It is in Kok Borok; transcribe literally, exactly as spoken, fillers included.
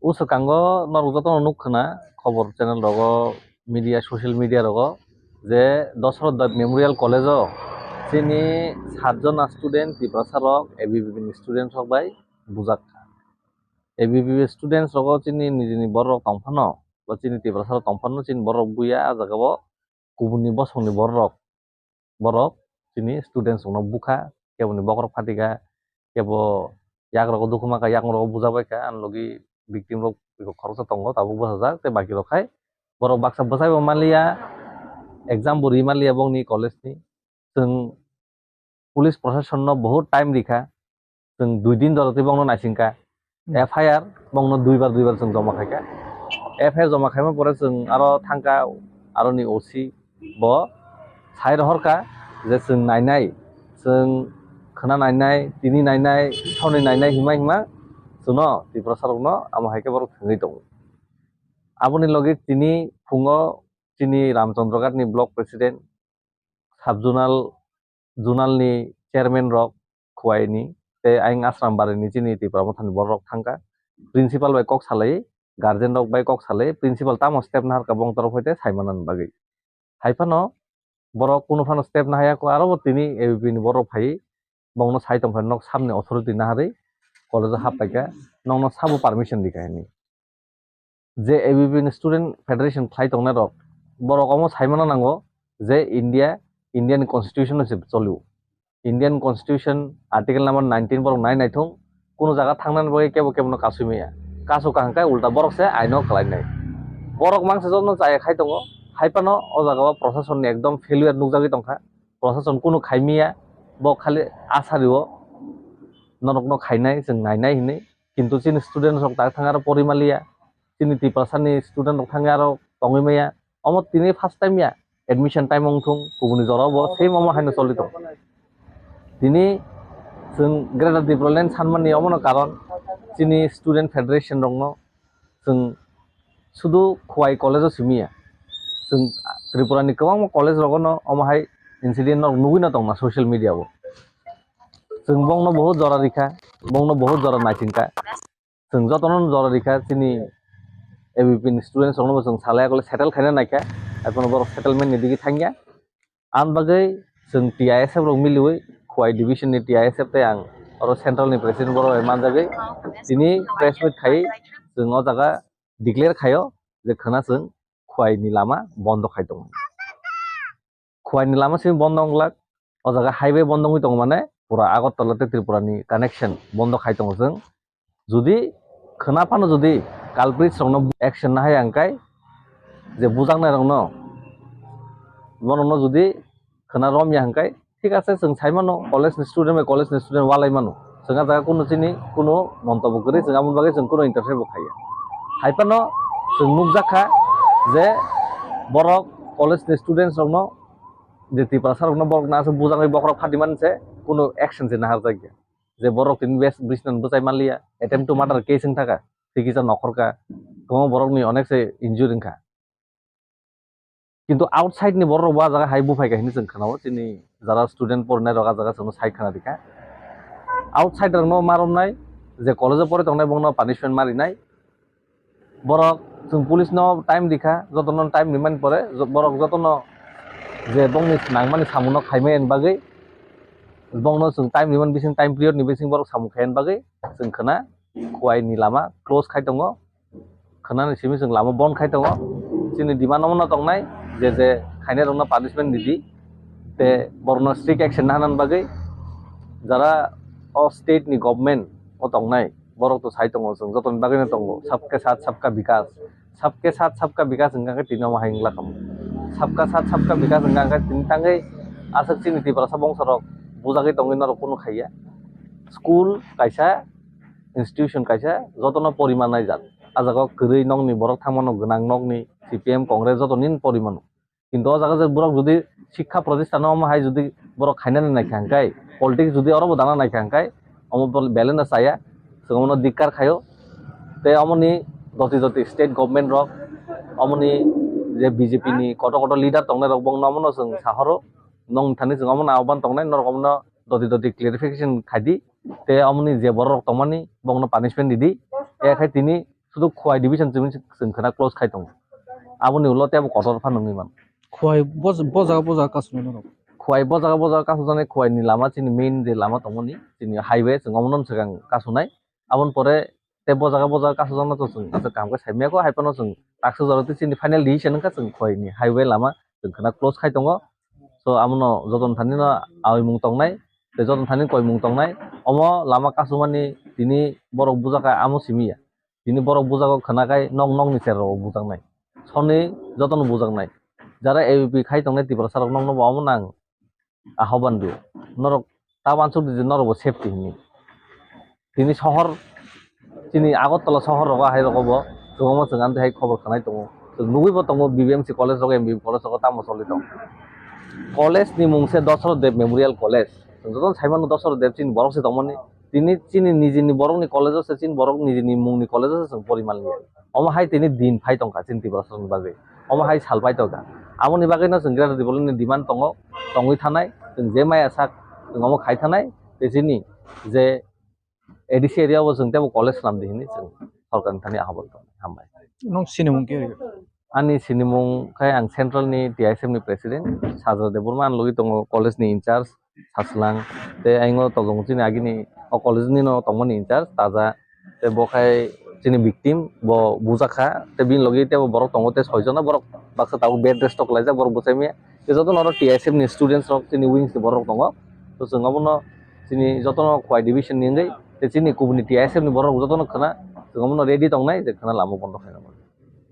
O swkango norok jotono nuk khna khobor channel rogo, media, social media rogo je Dasarath Deb Memorial College o chini sat jona student Tiprasa rok A B V P ni student rok bai bujak kha. A B V P students rogo chini nijini borok rok tong phano ba chini Tiprasa rok tong phano chini borok rok buya a jaga o kubuni bosongni borok, borok chini students rokno bukha, keboni bokhorok phatikha, kebo yagrogo dukhu mankha, yagrogo bujabaikha, ani logi victim rok khoroksa tongo, tabuk bwsajak, tei baki rok khai borok baksa bwsaibo manliya, exam bo ri manliya bongni college ni. Chwng police proshasonno bahut time rikha, chwng dui din jora twi bongno naisingkha. Hmm. F I R bongno duibar duibar chwng joma khaikha. F I R joma khaima pore chwng aro thangkha aroni O C bo sai rohorkha je chwng nainai, chwng khwna nainai, tini nainai, soni nainai hima hima chwngno Tiprasa rokno amo hai khe borok thwngwi tongo. Aboni logi tini phungo chini Ramchandraghat ni block president, sub zonal, zonal ni chairman rok Khowai ni tei ayang Asrambari ni chini Tipra Motha ni borok rok thangkha. Principal bai kok salai, guardian rok bai kok salai, principal tamo step naharkha bong torok hoite saimanani bagwi. Hai phano borok kunu phano step nahaya kho, aro bo tini A B P ni borok phai bongno sai tongkha nok samni authority naharwi college o hap paikha, nokno sabo permission rikha hinwi. Je A B P ni student federation khlai tongnai rok, borok omo saimano nango je India, Indian constitution no se cholio. Indian constitution article number nineteen borok nai naithung, kunu jaga thangnani bagwi kebo kebo no kasui maya. Kasu kaham khe ulta borok se aino khlai nai. Borok mangsa jotono chaya khai tongo, hai phano o jaga o proshasonni ekdom failure nukjagwi tongkha. Proshashan kunu khai maya, bo khali asa rio, norokno khainai, chwng nainai hinwi. Kintu chini student rok tak thang aro pori maliya, chini Tiprasa ni student rok thang aro tongwi maya. Omo tini first time ya, admission time wng thung, kubuni jora bo same omo haino choli tong. Tini chwng Greater Tipraland sanmani omono karon, chini student federation rokno chwng sudu Khowai college o simi ya. Chwng Tripura ni kwbangma college rogo no omo hai incident no nugwi no tongma social media o. Chwng bongno bohut jora rikha, bongno bohut jora naisingkha. Chwng jotono jora rikha, chini A B P ni students rokno bo chwng salai yakle settle khaina naikha, ekheno borok settlement ni digi thangya. Ang bagwi chwng T I S F rok miliwi, Khowai division ni T I S F tei ang oro central ni president borok bai manjagwi tini press meet khai chwng o jaga declare khaio je khwna chwng Khowai ni lama bondo khai tongo. Khowai ni lama simi bondo wng glak, o jaga highway bondo wngwi tongo, mane pura Agartala tei Tripura ni connection bondo khai tongo chwng. Jodi khwna phano jodi culprits rokno action nahaya hwnkhe, je bujaknai rokno, bono jodi khwna romya hwnkhe, thik ase, chwng sai mano college ni student bai college ni student walai mano, chwng ah jaga kunu chini kunu montobo kwrwi, chwng aboni bagwi chwng kunu interfere bo khaiya. Hai phano chwng nukjak kha je borok college ni students rokno, je Tiprasa rokno borok no aswk bujaknai bokhorok phatimani se kunu action se naharjakya. Je borok tini bes bisnan bwchai manliya, attempt to murder case wng thaka, tei kisa nokhorka, kwbangma borokni onek se injury wngkha. Kintu outside ni borok rok bo ah jaga hai buphai kha hinwi chwng khwnao, chini jara student porinai rok ah jaga chwngno sai khwna rikha. Outside rokno ma romnai, je college o pori tongnai bongno punishment ma rinai. Borok chwng police no time rikha, jotono time rimani pore jo-, borok jotono je bongni nangmani samungno khaimani bagwi, bongno chwng time rimani bising, time period ni bising borok samung khaimani bagwi chwng khwna Khowai ni lama close khai tongo, khwnani simi chwng lama bon khai tongo. Chini demand omono tongnai je je khainai rokno punishment ridi, tei borokno strict action naharnani bagwi jara o state ni government o tongnai, borok to sai tongo, chwng jotoni bagwino tongo, sabke sath sabka bikas. Sabke sath sabka bikas hwnkha khe tini omo hai wngla kamo. Sabka sath sabka bikas hwnkha khe tini tangwi aswk chini Tiprasa bongso rok bujagwi tongwi norok kunu khaiya. School kaisa, institution kaisa, jotono poriman naijak. Ah jaga o kwrwi nokni borok thangmano, gwnang nokni, C P M, Congress jotoni porimano. Kintu o jaga je borok jodi sikha protistano omo hai jodi borok khainani naikha hwnkhe, politics jodi oro bo dana naikha hwnkhe, omo bel-, belai no chaya, chwng omono dikkar khaio. Tei omoni doti doti state government rok, omoni je B J P ni kotor kotor leader tongnai rok, bongno omono chwng sahoro, nong thani chwng omono ahban tongnai, norok omono doti doti clarification khaidi, tei omoni je borok rok tongmani, bongno punishment ridi, tei khai tini Sudu Khowai division chini chwng khwna close khai tongo. Aboni ulo tebo kotor phano wngwi mano. Khowai bo, bo jaga, bo jaga kasu nai norok. Khowai bo jaga, bo jaga kasu jani Khowai ni lama chini main je lama tongmani chini highway chwng omono swkang kasu nai. Aboni pore tei bo jaga, bo jaga kasu jakna to chwng aswk kaham khe sai maya kho, hai phano chwng taksa jora tei chini final decision wngkha chwng Khowai ni highway lama chwng khwna close khai tongo. So, amono jotono thani no awi mung tongnai, tei jotono thani koi mung tongnai. Omo lama kasumani tini borok bujak kha, amo simi ya. Tini borok bujago khwna khai nok nokni cherrok bujaknai. Soni jotono bujaknai. Jara A B P khai tongnai Tiprasa rok nokno bo omo nang ahoban rio. Norok ta uansuk di je norok bo safety hinwi. Tini sohor, chini Agartala sohor rogo hai rogo bo kwbangma chwng amtwi hai khobor khwnai tongo. Chwng nugwi bo tongo B B M C college rogo, M B B college rogo tamo choli tongo. College ni mung se Dasarath Deb Memorial College. Chwng jotono sai mano Dasarath Deb chini borok se tongmani. Tini chini nijini borokni college o se chini borok nijini mungni college o se chwng poriman liya. Omo hai tini din phai tongkha chini Tiprasarokni bagwi. Omo hai sal pai tongkha. Aboni bagwino chwng Greater Tipraland ni demand tongo, tongwi thanai. Chwng je maya sak chwng omo khai thanai. Tei chini je A D C area o chwng teibo college swnam di hinwi chwng sorkarni thani ahobal tong hambai. Nong sinimung khe? Ani sinimung khai ang central ni T I S F ni president Sajra Debbarma, ang logi tongo college ni in charge Saslang, tei ayang o tongo chini agini o college ni no tongmani in charge Taja, tei bo khai chini victim bo bujak kha, tei bini logi teibo borok tongo tei soi jona borok baksa tabuk bed rest o kwlaijak borok bwsai maya. Tei jotono oro T I S F ni students rok chini wings ni borok tongo. To chwng obono chini jotono Khowai division ni wngwi tei chini kubuni T I S F ni borok jotono khwna chwng obono ready tongnai je khwna lama bondo khainai.